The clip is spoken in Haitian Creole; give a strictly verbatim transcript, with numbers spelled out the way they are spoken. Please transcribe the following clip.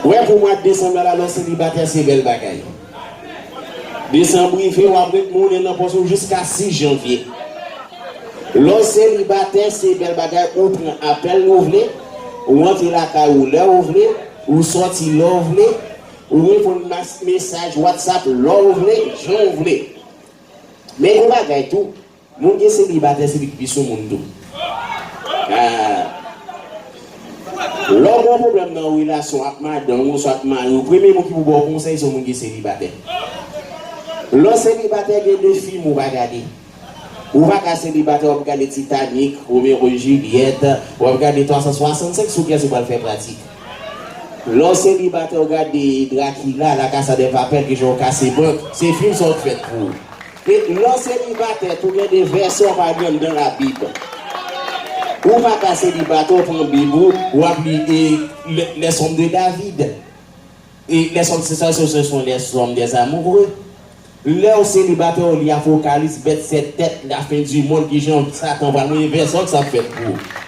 Wè, pou mwa desanm nan la, lè w selibatè, se bèl bagay. Desanm rive, w ap ret monnen nan pòch ou jiska sis janvye. Lè w selibatè, se bèl bagay, ou pran apèl lè w vle, ou rantre lakay ou lè w vle, ou sòti lè w vle, ou reponn mas-, mesaj WhatsApp lè w vle, jan w vle. Men gon bagay tou, moun ki selibatè, se li ki pi soumoun tou. Ah. Lè w gen yon pwoblèm nan yon relasyon ak madanm ou oswa ak mari w, premye moun ki pou ba w konsèy se yon moun ki selibatè. Lè w selibatè, gen de fim ou pa gade. Ou pa ka selibatè, w ap gade Titanic, Romeo et Juliet, w ap gade twa san swasannsenk sou pyès ou pral fè pratik. Lè w selibatè, w gade Dracula, La Casa de Papel, ki jan w kase bank. Se fim sa w fèt pou. E lè w selibatè, tou gen de vèsè w pa li anndan Labib. Ou pa ka selibatè, w pran Bib ou, w ap li e, lè, lè sòm de David. E lè sòm, se sa, se, se, se lè sòm dèzamoure. Lè w selibatè, w li Apokalis, bèt sèt tèt, lafen di monn, ki jan Satan pral mouye vèsè w, sa ap fèt pou ou.